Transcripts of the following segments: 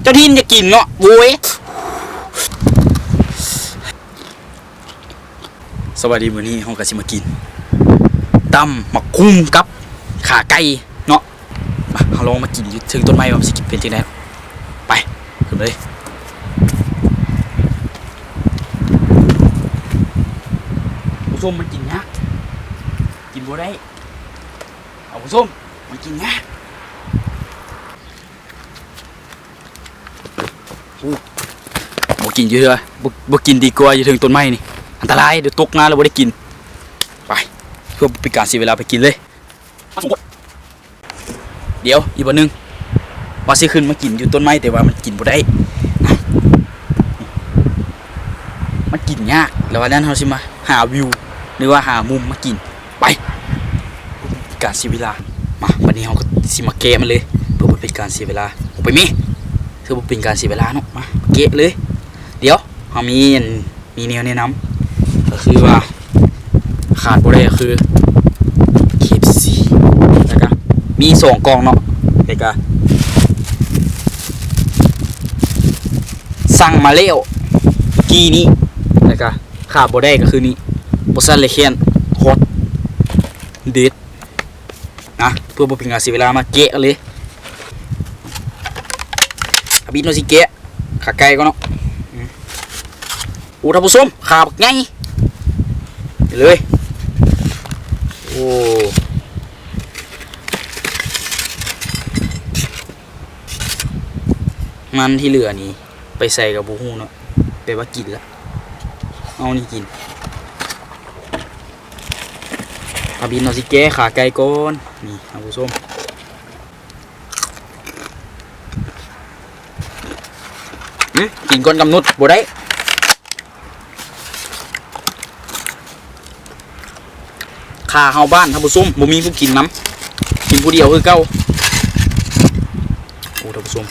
ກະດິນຢາກກິນເນາະ ໂອ້ຍ. ສະບາຍດີ ມື້ນີ້ເຮົາກະຊິມາກິນຕຳໝາກຫຸ່ງກັບຂາໄກ່ເນາະ. ມາ ເຮົາລອງມາກິນຢູ່ເທິງຕົ້ນໄມ້ວ່າມັນຊິເປັນຈັ່ງໃດ. ໄປ ຂຶ້ນເລີຍ. ຜູ້ຊົມ ມັນກິນຍາກ ກິນບໍ່ໄດ້. ເອົາ ຜູ້ຊົມ ມັນກິນຍາກ. ບໍ່ກິນຢູ່ເທື່ອ ບໍ່ ບໍ່ກິນດີກວ່າ ຢູ່ເທິງຕົ້ນໄມ້ນີ້ ອັນຕະລາຍ ດຽວຕົກມາແລ້ວບໍ່ໄດ້ກິນ. ໄປ ເພື່ອບໍ່ເປັນການເສຍເວລາ ໄປກິນເລີຍ. ດຽວ ອີກບ່ອນໜຶ່ງ ວ່າຊິຂຶ້ນມາກິນຢູ່ຕົ້ນໄມ້ ແຕ່ວ່າມັນກິນບໍ່ໄດ້ນະ ມັນກິນຍາກ ແລ້ວວ່ານັ້ນ ເຮົາຊິມາຫາວິວ ຫຼືວ່າຫາມຸມມາກິນ. ໄປ ການເສຍເວລາ. ມາ ບັດນີ້ເຮົາກະຊິມາແກະມັນເລີຍ ເພື່ອບໍ່ເປັນການເສຍເວລາ. ອອກໄປແມ ເພື່ອບໍ່ເປັນການເສຍເວລາເນາະ. ມາ ແກະເລີຍ. ດຽວ ເຮົາມີອັນ ມີແນວແນະນຳ ກະຄືວ່າຂາດບໍ່ໄດ້ກະຄື ເຄເອັຟຊີ ແລ້ວກະມີສອງກ່ອງເນາະ ແລ້ວກະສັ່ງມາແລ້ວກີ້ນີ້ ແລ້ວກະຂາດບໍ່ໄດ້ກະຄືນີ້ ບໍ່ຊັ້ນແລ້ວແຄ້ນ ຮອດເດັດ. ນະ ເພື່ອບໍ່ເປັນການເສຍເວລາ ມາແກະກັນເລີຍ. ອາບິດເນາະ ຊິແກະຂາໄກ່ກ່ອນເນາະ. ອືມ ໂອ້ ທ່ານຜູ້ຊົມ ຂາບັກໃຫຍ່ເລີຍ. ໂອ້ ມັນທີ່ເຫຼືອນີ້ໄປໃສກະບໍ່ຮູ້ເນາະ ແປວ່າກິນລະ ເອົານີ້ກິນ. ອາບິດເນາະ ຊິແກະຂາໄກ່ກ່ອນ ນີ້ ທ່ານຜູ້ຊົມ. ອືມ ກິນກ່ອນກຳນົດບໍ່ໄດ້ ຂາເຮົາບ້ານ ທ່ານຜູ້ຊົມ ບໍ່ມີຜູ້ກິນນຳ ກິນຜູ້ດຽວຄືເກົ່າ. ໂອ້ ທ່ານຜູ້ຊົມ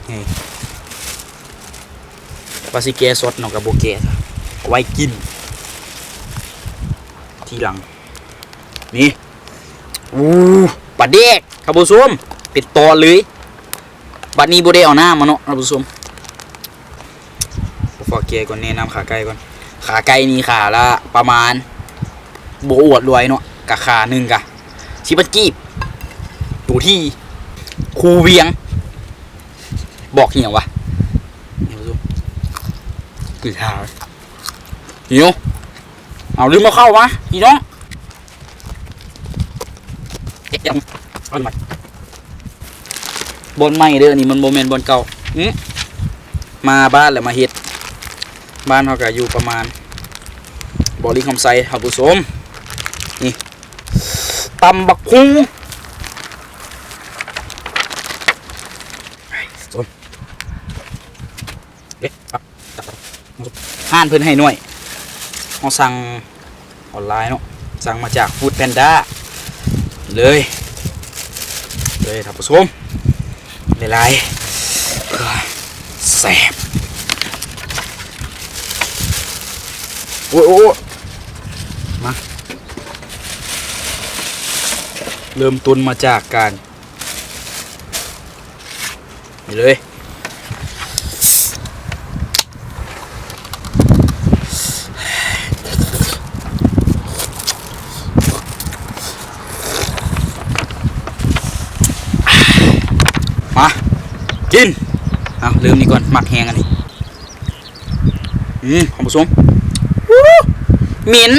ນີ້ ວ່າຊິແກະຊັອດເນາະ ກະບໍ່ແກະ ເອົາໄວ້ກິນທີຫຼັງ. ນີ້ ໂອ້ ປາແດກ ທ່ານຜູ້ຊົມ ເປັນຕອນເລີຍ. ບັດນີ້ບໍ່ໄດ້ເອົານ້ຳມາເນາະ ທ່ານຜູ້ຊົມ. ຂໍແກະກ່ອນ ແນະນຳຂາໄກ່ກ່ອນ. ຂາໄກ່ນີ້ຂາລະປະມານ ບໍ່ອວດລວຍເນາະ ກະຂາໜຶ່ງກະສິບພັນກີບ ໂຕທີ່ ຄູວຽງ ບອກອີ່ຫຍັງວະ ນີ້ ທ່ານຜູ້ຊົມ ກິນທາງ ຫິວ ເອົາ ລືມເອົາເຂົ້າມາ ພີ່ນ້ອງ. ບ່ອນໃໝ່ເດີ ອັນນີ້ມັນບໍ່ແມ່ນບ່ອນເກົ່າ. ອື ມາບ້ານແລ້ວມາເຮັດ ບ້ານເຮົາກະຢູ່ປະມານ ບໍລິຄຳໄຊ ທ່ານຜູ້ຊົມ. ນີ້ ຕຳບັກຫຸ່ງ ຮ້ານເພິ່ນໃຫ້ໜ່ວຍ ເຮົາສັ່ງອອນລາຍເນາະ ສັ່ງມາຈາກຟູດແພນດ້າເລີຍ ເລີຍ ທ່ານຜູ້ຊົມ ຫຼາຍໆ ເພື່ອແຊບ. ໂອ້ຍ ໂອ້ຍ ມາ ເລີ່ມຕົ້ນມາຈາກການ ນີ້ເລີຍ ມາ ກິນ. ເອົາ ເລີ່ມນີ້ກ່ອນ ມັກແຮງອັນນີ້. ອືມ ທ່ານຜູ້ຊົມ ອູ້ ເໝັນ.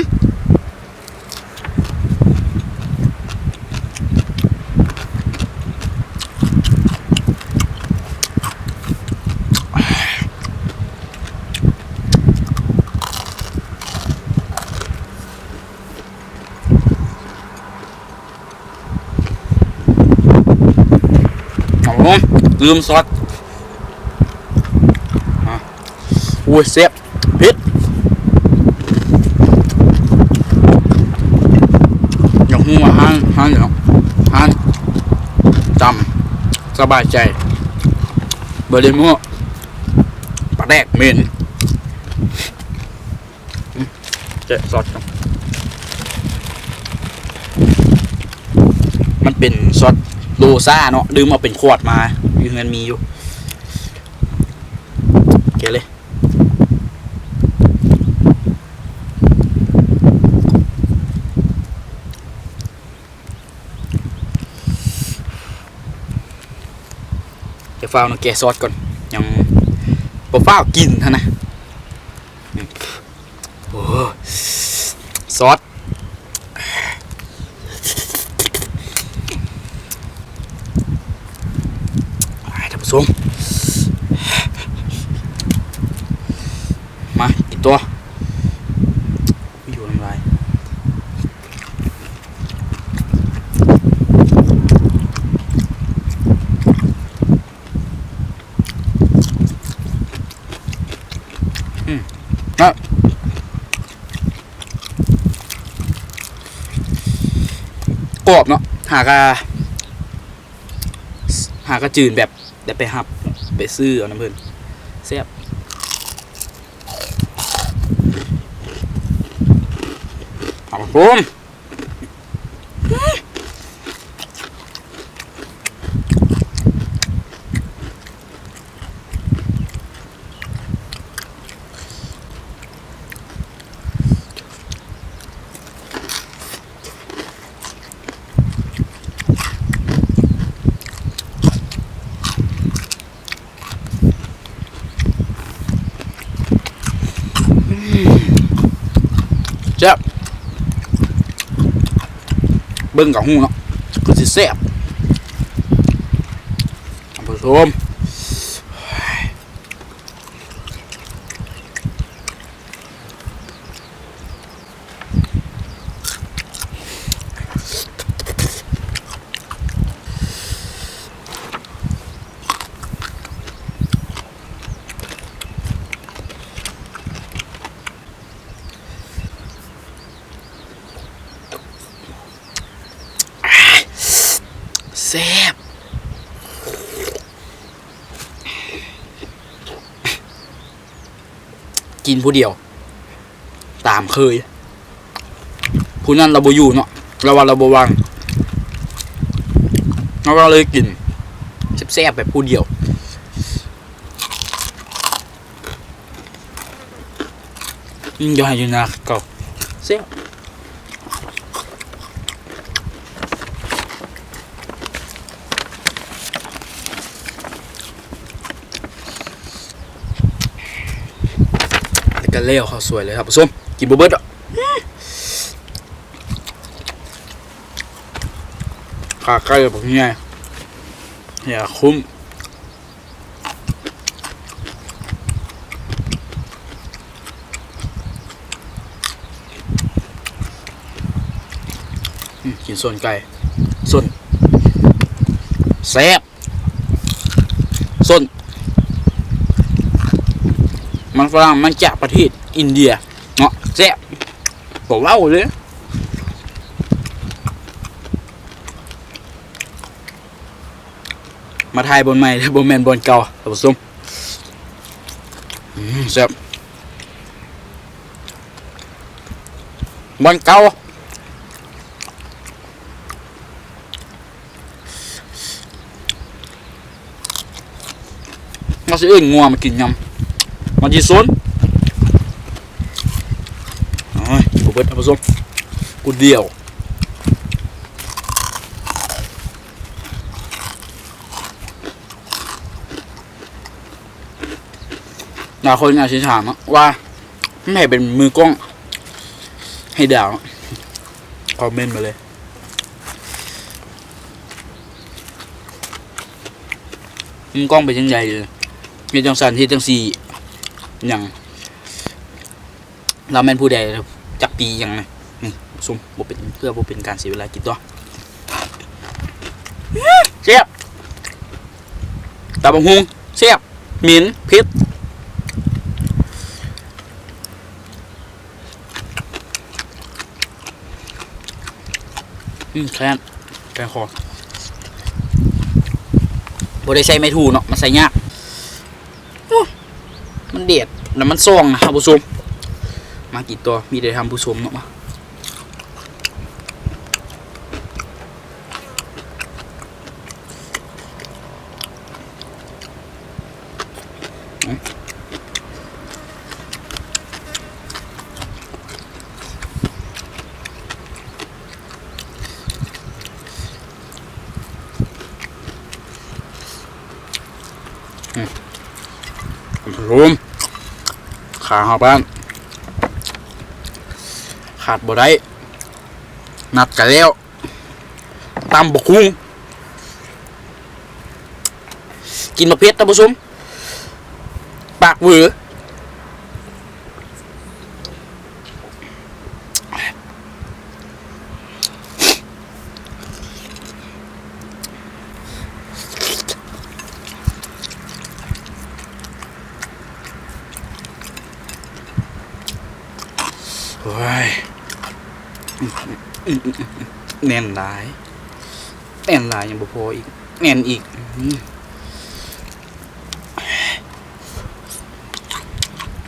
ໂອ້ ລືມຊອດ ອາ ໂອ້ຍ ແຊບ ເຜັດ ຢາກຮູ້ວ່າຮ້ານ ຮ້ານຫຍັງ ຮ້ານຕຳສະບາຍໃຈ ບໍ່ໄດ້ໂມ້ ປາແດກເໝັນ. ແກະຊອດກ່ອນ ມັນເປັນຊອດ ໂດຊາເນາະ ລືມເອົາເປັນຂວດມາ ຢູ່ເຮືອນມີຢູ່ ເກເລ. ຈະຟ້າວເນາະ ແກະຊອດກ່ອນ ຍັງບໍ່ຟ້າວກິນຫັ້ນນະ. ໂອ້ ຊອດ ທ່ານຜູ້ຊົມ ມາກິນຕໍ່ ຢູ່ນ້ຳລາຍ. ອືມ ນະ ກອບເນາະ ຫາກະ ຫາກະຈືນແບບໄດ້ໄປຮັບ ໄປຊື້ເອົານຳເພິ່ນ ແຊບ ເອົາໂຮມ. ແຊບ ເບິ່ງກໍຮູ້ເນາະ ຄືຊິແຊບ ທ່ານຜູ້ຊົມ. ແຊບ ກິນຜູ້ດຽວ ຕາມເຄີຍ ຜູ້ນັ້ນລາວບໍ່ຢູ່ເນາະ ລາວວ່າລາວບໍ່ວ່າງ ລາວວ່າເລີຍກິນແຊບໆ ແບບຜູ້ດຽວ. ອືມ ຢາກໃຫ້ຢູ່ນາເກົ່າ ແຊບ ແລ້ວກໍແລ້ວ ເຂົ້າສວຍເລີຍທ່ານຜູ້ຊົມ ກິນບໍ່ເບິດດອກ ຂາໄກ່ບັກໃຫຍ່ ຢ່າຄຸ້ມ. ອືມ ກິນສົ້ນໄກ່ ສົ້ນ ແຊບ ສົ້ນ ມັນຝຣັ່ງ ມັນຈາກປະເທດອິນເດຍເນາະ ແຊບ ບໍ່ເວົ້າເລີຍ. ມາຖ່າຍບ່ອນໃໝ່ເດີ ບໍ່ແມ່ນບ່ອນເກົ່າທ່ານຜູ້ຊົມ. ອືມ ແຊບ ບ່ອນເກົ່າ ມາຊິເອີ້ນງົວມາກິນຍຳ ມາຊິຊົນ ໂອ້ຍ ບໍ່ເບິດທ່ານຜູ້ຊົມ ຜູ້ດຽວ. ຫຼາຍຄົນອາດຊິຖາມວ່າ ໃຜເປັນມືກ້ອງໃຫ້ດາວ ຄອມເມັນມາເລີຍ ມືກ້ອງເປັນຈັ່ງໃດ ເຮັດຈັ່ງຊັ້ນ ເຮັດຈັ່ງຊີ້ ຫຍັງ ລາວແມ່ນຜູ້ໃດ ຈັກປີຫຍັງນະ ນີ້ ຊົມ ບໍ່ເປັນ ເພື່ອບໍ່ເປັນການເສຍເວລາ ກິນຕໍ່ ແຊບ ຕຳບັກຫຸ່ງ ແຊບ ເໝັນ ເຜັດ ອືມ ແຄນ ແຄນຄໍ ບໍ່ໄດ້ໃຊ້ໄມ້ຖູເນາະ ມັນໃຊ້ຍາກ. ໂອ້ ມັນແດດ ແລ້ວມັນສ່ອງນະທ່ານຜູ້ຊົມ ມາກິນຕໍ່ ມີແຕ່ທ່ານຜູ້ຊົມເນາະ ມາ. ໂອ້ມ ຂາເຮົາບ້ານ ຂາດບໍ່ໄດ້ ນັດກັນແລ້ວ ຕຳບັກຫຸ່ງ ກິນບັກເຜັດ ທ່ານຜູ້ຊົມ ປາກເຫວີ. ໂອ້ຍ ແໜ້ນຫຼາຍ ແໜ້ນຫຼາຍ ຍັງບໍ່ພໍອີກ ແໜ້ນອີກ ອືມ.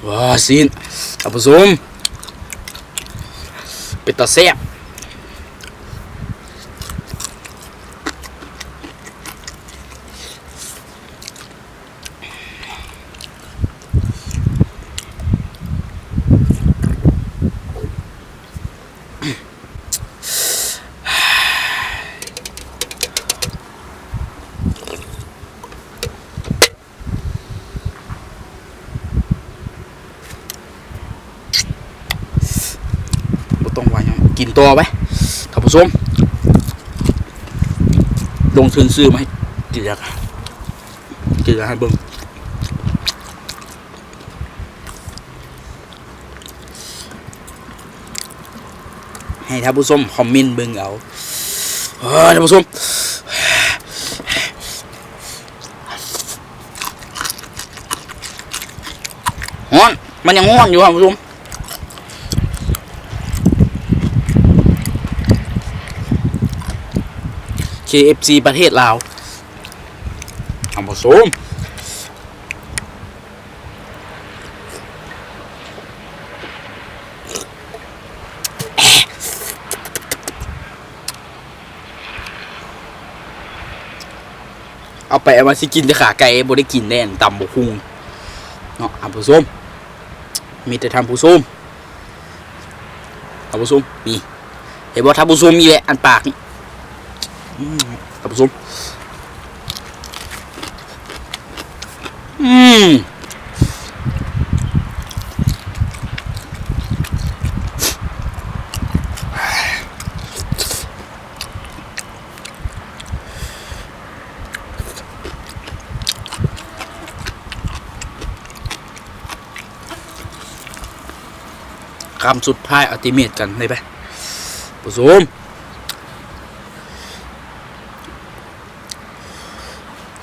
ວ້າ ຊີ້ນ ທ່ານຜູ້ຊົມ ເປັນຕາແຊບ. ບໍ່ຕ້ອງວ່າຫຍັງ ກິນຕໍ່ໄປ ທ່ານຜູ້ຊົມ ລົງທຶນຊື້ມາໃຫ້ກິນ ຢາກ ກິນຢາກໃຫ້ເບິ່ງ. ໃຫ້ທ່ານຜູ້ຊົມຄອມເມັນເບິ່ງເອົາ ເອີ ທ່ານຜູ້ຊົມ ຮ້ອນ ມັນຍັງຮ້ອນຢູ່ ທ່ານຜູ້ຊົມ ເຄເອັຟຊີ ປະເທດລາວ ທ່ານຜູ້ຊົມ. ເອົາໄປເອົາມາຊິກິນແຕ່ຂາໄກ່ ບໍ່ໄດ້ກິນແດ່ ຕຳບັກຫຸ່ງເນາະ ທ່ານຜູ້ຊົມ ມີແຕ່ທ່ານຜູ້ຊົມ ທ່ານຜູ້ຊົມ ນີ້ ເຫັນບໍ່ທ່ານຜູ້ຊົມ ນີ້ແຫຼະ ອັນປາກນີ້ ອືມ ທ່ານຜູ້ຊົມ ອືມ ຄຳສຸດທ້າຍ ອັນຕິເມດກັນໄດ້ໄປ ຜູ້ຊົມ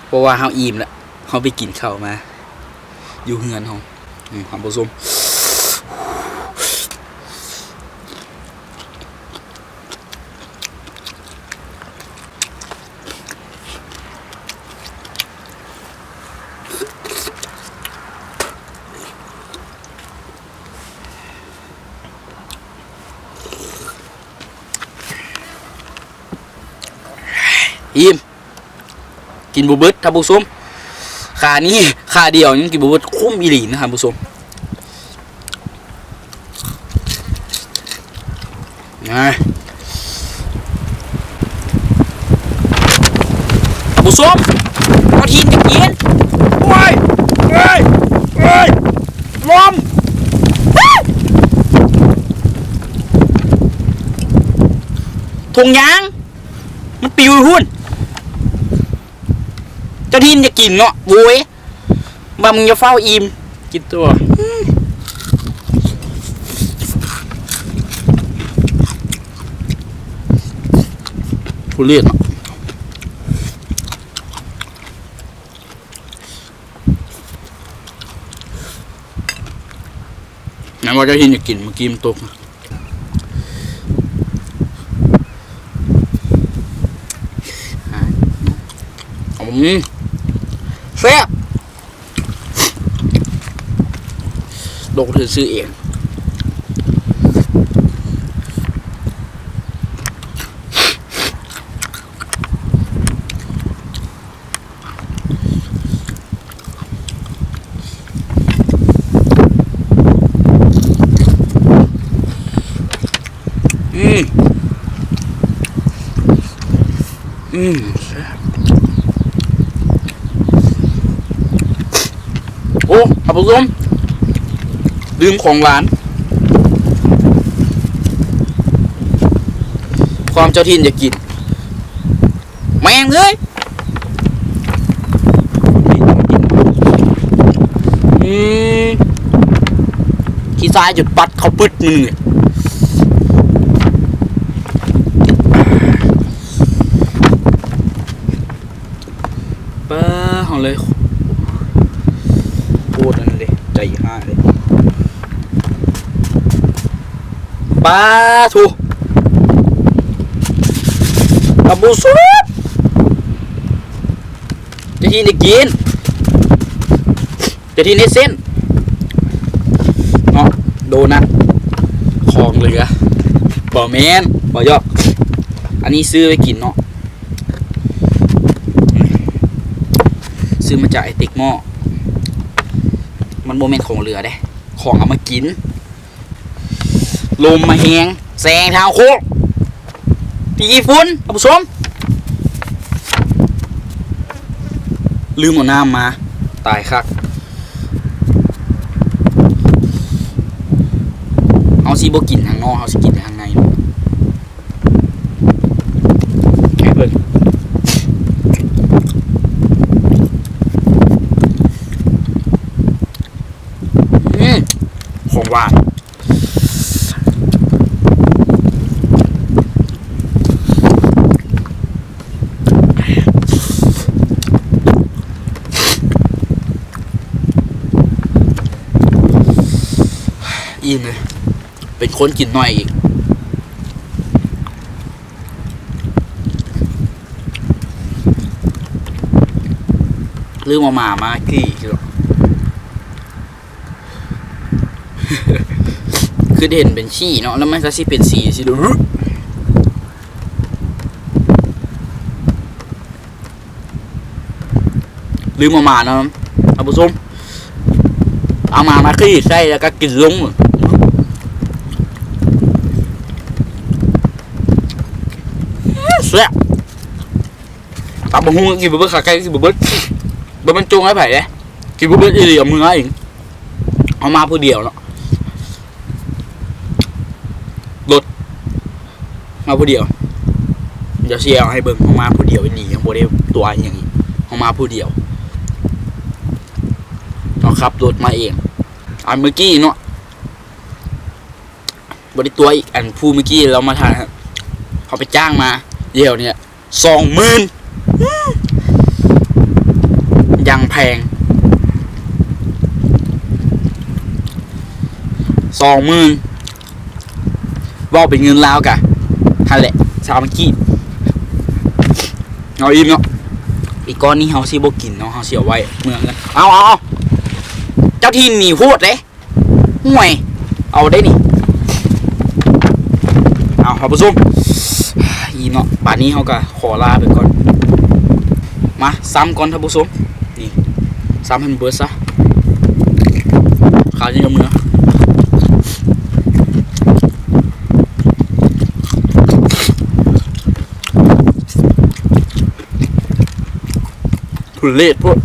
ເພາະວ່າເຮົາອີ່ມແລ້ວ ເຮົາໄປກິນເຂົ້າມາຢູ່ເຮືອນເຮົາ ອືມ ທ່ານຜູ້ຊົມ. ອີ່ມ ກິນບໍ່ເບິດ ທ່ານຜູ້ຊົມ ຂານີ້ ຂາດຽວຍັງກິນບໍ່ເບິດ ຄຸ້ມອີ່ຫຼີນະ ທ່ານຜູ້ຊົມ. ນະ ທ່ານຜູ້ຊົມ ເຈົ້າຖິ່ນຈະກິນ ໂອ້ຍ ໂອ້ຍ ໂອ້ຍ ລົມ ຖົງຢາງ ມັນປິວພຸ້ນ ເຈົ້າຖິ່ນຈະກິນເນາະ ໂວ້ຍ. ວ່າມຶງຢ່າຟ້າວອີ່ມ ກິນຕົວະ ທຸເລດເນາະ ແມ່ນວ່າເຈົ້າເຫັນຢາກກິນ ເມື່ອກີ້ມັນຕົກ. ອືມ ແຊບ ລົງທຶນຊື້ເອງ. ອືມ ອືມ ແຊບ. ໂອ້ ທ່ານ ຜູ້ຊົມ ລືມຂອງຫວານ ຄວາມເຈົ້າຖິ່ນຢາກກິນ ແມ່ງເອີຍ ອືມ ຂີ້ຊາຍຈົນປັດເຂົ້າປຶດມື້ນີ້. ປາ ເຮົາເລີຍໂຄດນັ້ນເດ້ ໃຈຮ້າຍເດ້ ປາໂທ້ ຕາບູສຸດ ຈະກິນໄດ້ກິນ ຈະກິນໄດ້ເສັ້ນເນາະ ໂດນັດ ຂອງເຫຼືອ ບໍ່ແມ່ນ ບໍ່ຢອກ ອັນນີ້ຊື້ໄວ້ກິນເນາະ. ຊື້ມາຈາກໄອ້ຕິກໝໍ້ ມັນບໍ່ແມ່ນຂອງເຫຼືອເດ້ ຂອງເອົາມາກິນ. ລົມມາແຮງ ແສງທາງໂຄກ ຕີຝຸ່ນ ທ່ານຜູ້ຊົມ ລືມເອົານ້ຳມາ ຕາຍຄັກ. ເຮົາຊິບໍ່ກິນທາງນອກ ເຮົາຊິກິນແຕ່ທາງໃນ. ໃຫ້ເບິ່ງ ອືມ ຂອງຫວານ ອີ່ມເລີຍ ເປັນຄົນກິນໜ້ອຍອີກ. ລືມເອົາໝາມາຂີ້ ຄືເຫັນເປັນຂີ້ເນາະ ແລ້ວມັນກໍຊິເປັນສີຊີ້. ລືມເອົາໝານຳ ທ່ານຜູ້ຊົມ ເອົາໝາມາຂີ້ໃສ່ ແລ້ວກໍກິນລົງ ແຊບ. ຕຳບັກຫຸ່ງກໍກິນບໍ່ເບິດ ຂາໄກ່ກໍກິນບໍ່ເບິດ ບໍ່ແມ່ນຈົ່ງໃຫ້ໃຜເດ້ ກິນບໍ່ເບິດອີ່ຫຼີ ເອົາມືເອົາເອງ ເຮົາມາຜູ້ດຽວເນາະ. ລົດມາຜູ້ດຽວ ດຽວຊິເອົາໃຫ້ເບິ່ງ ເຮົາມາຜູ້ດຽວອີ່ຫຼີ ຍັງບໍ່ໄດ້ຕົວະຫຍັງອີກ ເຮົາມາຜູ້ດຽວ ເຮົາຂັບລົດມາເອງ. ອັນເມື່ອກີ້ເນາະ ບໍ່ໄດ້ຕົວະອີກ ອັນຜູ້ເມື່ອກີ້ລາວມາຖ່າຍ ເຮົາໄປຈ້າງມາ ດຽວນີ້ ສອງໝື່ນ ຢ່າງແພງ ສອງໝື່ນ ເວົ້າເປັນເງິນລາວກະຫັ້ນແຫຼະ ຊາວພັນກີບ. ເອົາອີ່ມເນາະ ອີກກ້ອນນີ້ເຮົາຊິບໍ່ກິນເນາະ ເຮົາຊິເອົາໄວ້ເມືອເຮືອນ. ເອົາ ເອົາ ເຈົ້າຖິ່ນໜີໂພດເດ້. ຫ່ວຍ ເອົາໄດ້ນີ້ ເອົາ ທ່ານຜູ້ຊົມ ອີ່ມເນາະ ບາດນີ້ເຮົາກໍຂໍລາໄປກ່ອນ ມາຊ້ຳກ່ອນ ທ່ານຜູ້ຊົມ ນີ້ ຊ້ຳໃຫ້ມັນເບິດຊະ ຄາວນີ້ກໍເມືອ ທຸເລດໂພດ.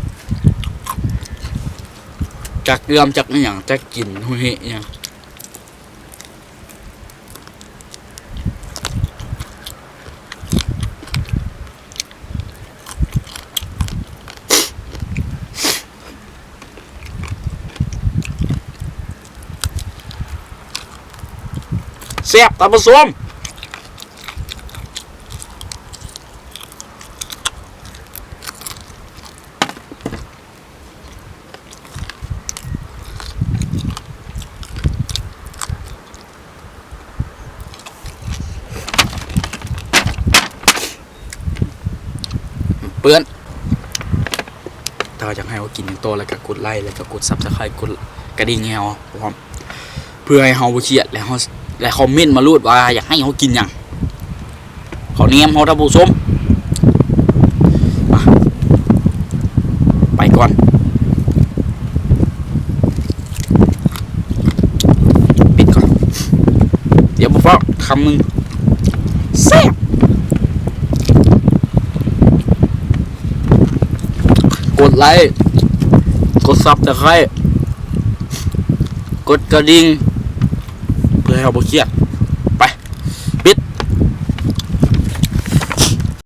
ຈັກເອື້ອມ ຈັກອີ່ຫຍັງ ຈັກກິນຫຸເຫະຫຍັງ. ແຊບ ທ່ານຜູ້ຊົມ. ເປື້ອນ ຖ້າຢາກໃຫ້ເຮົາກິນຫຍັງຕໍ່ ແລ້ວກໍກົດໄລ້ ແລ້ວກໍກົດຊັບສະໄຄຣບ໌ ກົດກະດິ່ງໃຫ້ເຮົາພ້ອມ ເພື່ອໃຫ້ເຮົາບໍ່ຄຽດ ແລະ ເຮົາ ແລະ ຄອມເມັນມາໂລດວ່າຢາກໃຫ້ເຮົາກິນຫຍັງ ເຂົາແນມເຮົາ ທ່ານຜູ້ຊົມ. ມາ ໄປກ່ອນ ປິດກ່ອນ ດຽວບໍ່ຟ້າວ ຄຳໜຶ່ງ ແຊບ. ກົດໄລ້ ກົດຊັບສະໄຄຣບ໌ ກົດກະດິ່ງ ເພື່ອໃຫ້ເຮົາບໍ່ຄຽດ.